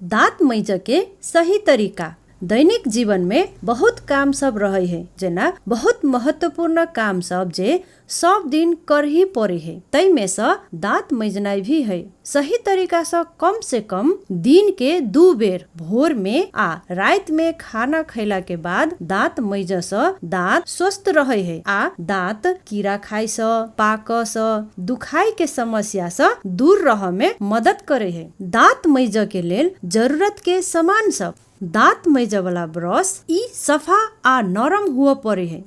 दाँत मैजऽ के सही तरीका। दैनिक जीवन में बहुत काम सब रहै है, जेना बहुत महत्वपूर्ण काम सब जे सब दिन करही परै है, तैमे स दाँत मैजनाइ भी है। सही तरीका स कम से कम दिन के 2 बेर भोर में आ रात में खाना खैला के बाद दाँत मैज स दाँत स्वस्थ रहै है आ दाँत कीड़ा खाइ स, पाक स, दुखाइ के समस्या स दूर रह में मदत करै है। दाँत मैज के लेल जरूरत के सामान सब: दाँत मैज वाला ब्रश, इ सफा आ नरम हुअ परै है।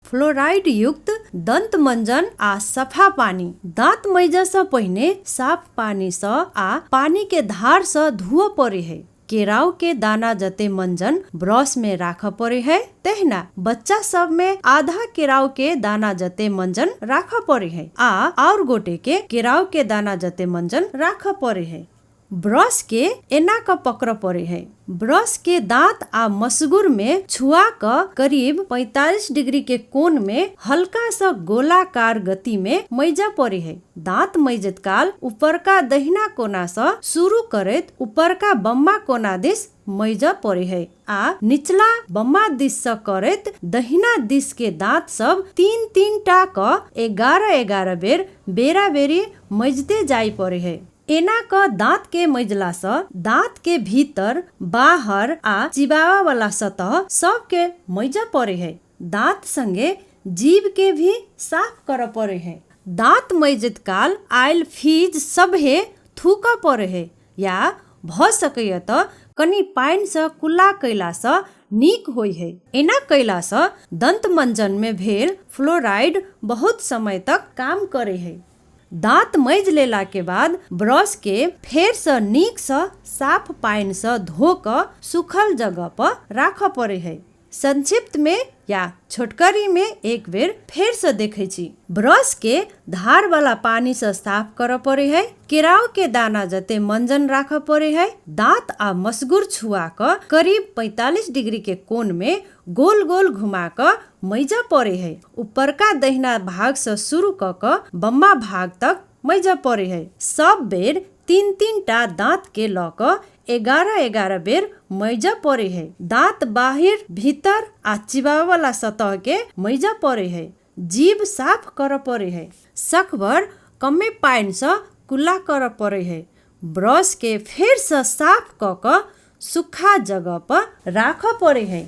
फ्लोराइड युक्त दंत मंजन आ सफा पानी। दाँत मैज स पहिने साफ पानी स आ पानी के धार स धुअ परै है। केराउ के दाना जते मंजन ब्रश में राख परै है, तहिना बच्चा सब में आधा केराउ के दाना जते मंजन राख परै है आ और गोटे के केराउ के दाना जते मंजन राख परै है। ब्रश के एना क पकड़ परै है। ब्रश के दांत आ मसगुर में छुआ क करीब 45 डिग्री के कोण में हल्का सा गोलाकार गति में मैज परै है। दांत मैजत काल ऊपरका दहिना कोना स शुरू करैत ऊपरका बम्मा कोना दिस मैज परै है आ निचला बम्मा दिस स करैत दहिना दिस के दांत सब 3-3 टा क 11-11 बेर बेरा बेरी मैजते जाय परै है। एना क दांत के मैजला स दांत के भीतर बाहर आ चिबावा वाला सतह सब के मैज परै है। दांत संगे जीभ के भी साफ कर परै है। दांत मैजत काल आयल फीज सबहे थूक परै है या भ सकैय त कनी पानि स कुल्ला कैला स नीक होइ है। एना कैला स दंत मंजन में भेल फ्लोराइड बहुत समय तक काम करै है। दांत मैज लेला के बाद ब्रश के फेर स नीक स साफ पानि स धो क सुखल जगह पर राख परै है। संक्षिप्त में या छोटकरी में एक बेर फेर स देखै छी। ब्रश के धार वाला पानी स साफ कर परै है। केराउ के दाना जते मंजन राख परै है। दांत आ मसगुर छुआ क करीब 45 डिग्री के कोण में गोल गोल घुमा क मैज परै है। ऊपरका दहिना भाग स शुरू क क बम्मा भाग तक मैज परै है। सब बेर 3-3 टा दांत के ल क 11-11 बेर मैज परै है। दांत बाहिर भीतर आ चिबावा वाला सतह के मैज परै है। जीभ साफ कर परै है। सकभर कमे पानि स कुल्ला कर परै है। ब्रश के फेर स साफ क क सुखा जगह पर राख परै है।